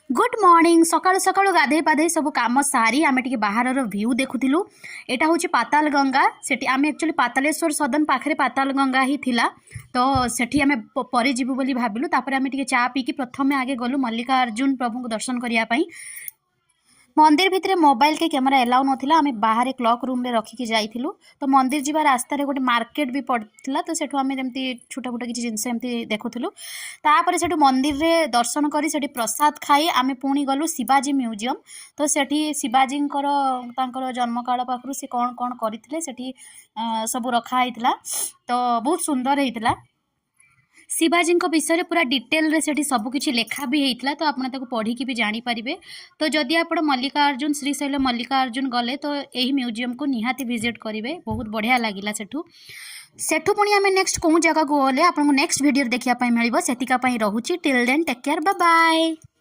Good morning. ସକାଳୁ ସକାଳୁ ଗାଧେଇ ପାଧେଇ ସବୁ କାମ ସାରି ଆମେ ଟିକେ ବାହାରର ଭ୍ୟୁ ଦେଖୁଥିଲୁ। ଏଇଟା ହେଉଛି ପାତାଲ ଗଙ୍ଗା। ସେଠି ଆମେ ଆକ୍ଚୁଆଲି ପାତାଲେଶ୍ୱର ସଦନ ପାଖରେ ପାତାଲ ଗଙ୍ଗା ହିଁ ଥିଲା, ତ ସେଠି ଆମେ ପରେ ଯିବୁ ବୋଲି ଭାବିଲୁ। ତାପରେ ଆମେ ଟିକେ ଚା ପିଇକି ପ୍ରଥମେ ଆଗେ ଗଲୁ ମଲ୍ଲିକାର୍ଜୁନ ପ୍ରଭୁଙ୍କୁ ଦର୍ଶନ କରିବା ପାଇଁ। ମନ୍ଦିର ଭିତରେ ମୋବାଇଲ କି କ୍ୟାମେରା ଏଲାଉ ନଥିଲା। ଆମେ ବାହାରେ କ୍ଲକ୍ ରୁମ୍ରେ ରଖିକି ଯାଇଥିଲୁ। ତ ମନ୍ଦିର ଯିବା ରାସ୍ତାରେ ଗୋଟେ ମାର୍କେଟ ବି ପଡ଼ିଥିଲା, ତ ସେଠୁ ଆମେ ଯେମିତି ଛୋଟ ମୋଟ କିଛି ଜିନିଷ ଏମିତି ଦେଖୁଥିଲୁ। ତାପରେ ସେଠୁ ମନ୍ଦିରରେ ଦର୍ଶନ କରି, ସେଠି ପ୍ରସାଦ ଖାଇ ଆମେ ପୁଣି ଗଲୁ ଶିବାଜୀ ମ୍ୟୁଜିୟମ୍। ତ ସେଠି ଶିବାଜୀଙ୍କର, ତାଙ୍କର ଜନ୍ମକାଳ ପାଖରୁ ସେ କ'ଣ କ'ଣ କରିଥିଲେ, ସେଠି ସବୁ ରଖା ହେଇଥିଲା। ତ ବହୁତ ସୁନ୍ଦର ହେଇଥିଲା। ଶିବାଜୀଙ୍କ ବିଷୟରେ ପୁରା ଡିଟେଲରେ ସେଠି ସବୁ କିଛି ଲେଖା ବି ହେଇଥିଲା, ତ ଆପଣ ତାକୁ ପଢ଼ିକି ବି ଜାଣିପାରିବେ। ତ ଯଦି ଆପଣ ମଲ୍ଲିକାର୍ଜୁନ, ଶ୍ରୀଶୈଳ ମଲ୍ଲିକାର୍ଜୁନ ଗଲେ, ତ ଏହି ମ୍ୟୁଜିୟମକୁ ନିହାତି ଭିଜିଟ୍ କରିବେ। ବହୁତ ବଢ଼ିଆ ଲାଗିଲା ସେଠୁ। ସେଠୁ ପୁଣି ଆମେ ନେକ୍ସଟ କେଉଁ ଜାଗାକୁ ଗଲେ, ଆପଣଙ୍କୁ ନେକ୍ସଟ ଭିଡ଼ିଓରେ ଦେଖିବା ପାଇଁ ମିଳିବ। ସେତିକା ପାଇଁ ରହୁଛି। Till then, take care, bye.